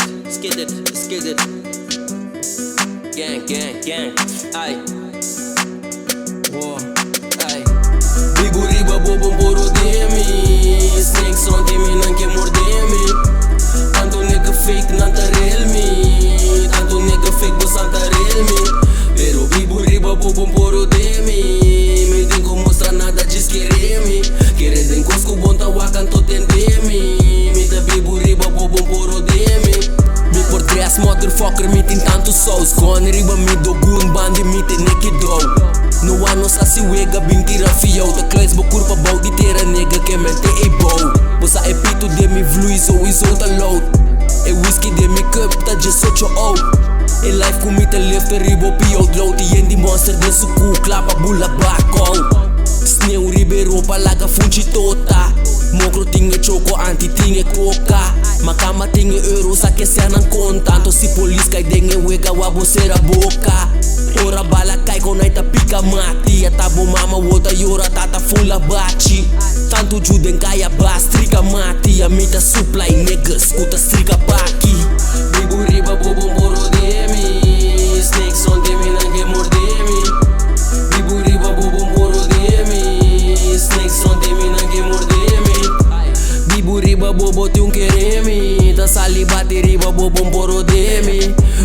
it, skid it, skid it. Gang, gang, gang. Ay. Wow, ay. Bibu riba bo bon poro di mi. Snakes rond di mi, nan ke morde mi. Tantu nigga fake, nan ta real mi. Tantu nigga fake, bo sa ta real mi. Pero bibu riba bo bon poro di mi. Mi tin ku mustra nada djis kere mi. Kere den kos ku bon ta wak anto tende mi. Mi ta bibu riba bo bon poro di mi. Mi por dress motherfucker, mi tin tantu saus. Gun riba mi dogun bandi mi tene ki dow. No a nos hasi wega bin tira fiou. Ta kluis bo kurpa bou di tera nigga ke mente ei bou. Bo sa e pitu den mi vloei sowieso ta loud. E whisky den mi cup ta 18 oud. E life ku mi ta live ta riba hopi outload. I yen di monster den su ku klapa bula bakou. Sneeuw riba e ropa laga funchi tota. Mokro tin e choco anti tin e coca. Makamba tin e euro sa ke senan konta. Anto si polis kai den e wega wa bo sera boka. Ora bala kai kon ai ta pika mati. Ata bo mama wo ta yora tata fula bachi. Tantu ju den kaya bas strika mati. Ami ta supply niggas ku ta strika paki. Bibu riba bo bon boro di mi. Snakes rond di mi nan ke morde mi. Bibu riba bo bon boro di mi. Snakes rond di mi nan ke morde mi. Bibu riba bo bo tin un kere mi. Ta sali bati riba bo bon boro di mi.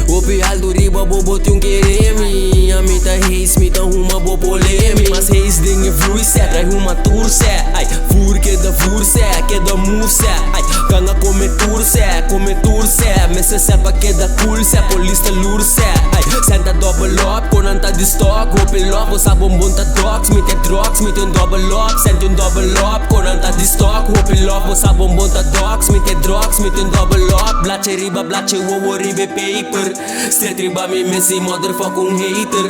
Hopi altu riba bo bo tin un kere mi. Ami ta haze, mi ta huma bo polemi. Mas haze den e vloei set, ai huma tur set. Ai, voer keda voer set, keda move set. Ai, ganga kome tur set, kome tur set. Mester set pa keda cool set, polis ta loer set. Ai, senta double up, konan ta di stock. Hopi love, bo sa bonbon ta dogs. Mi te drugs, mi tin double up. Senti un double up, konan ta di stock. Hopi love, bo sa bonbon ta dogs. Mi te drugs, mi tin double up. Blache riba blache, wowo riba e paper. Street riba mi mes i motherfucking hater.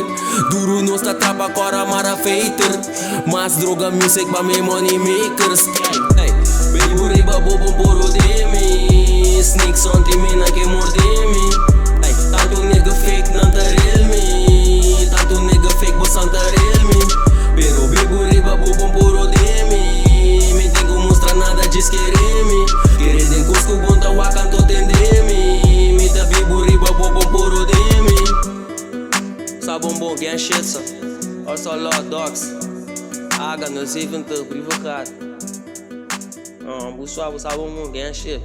Duru nos ta trapa kora mara fater. Mas droga music pa mi money makers. Hey, bibu riba bo bon poro di mi. Snakes rond di mi nan ke morde mi. Hey, tantu nigga fake nan ta real mi. Tantu nigga fake bo sa ta real mi. Pero bibu riba bo bon poro di mi. Mi tin ku mustra nada djis kere mi. Kere den kos ku bon ta wak anto tende mi. Mi ta bibu riba bo bon poro di mi. Sa bonbon gang shit sa. Also law dogs. Aga 070 brievengaat. Buswa bo sa bonbon gang shit.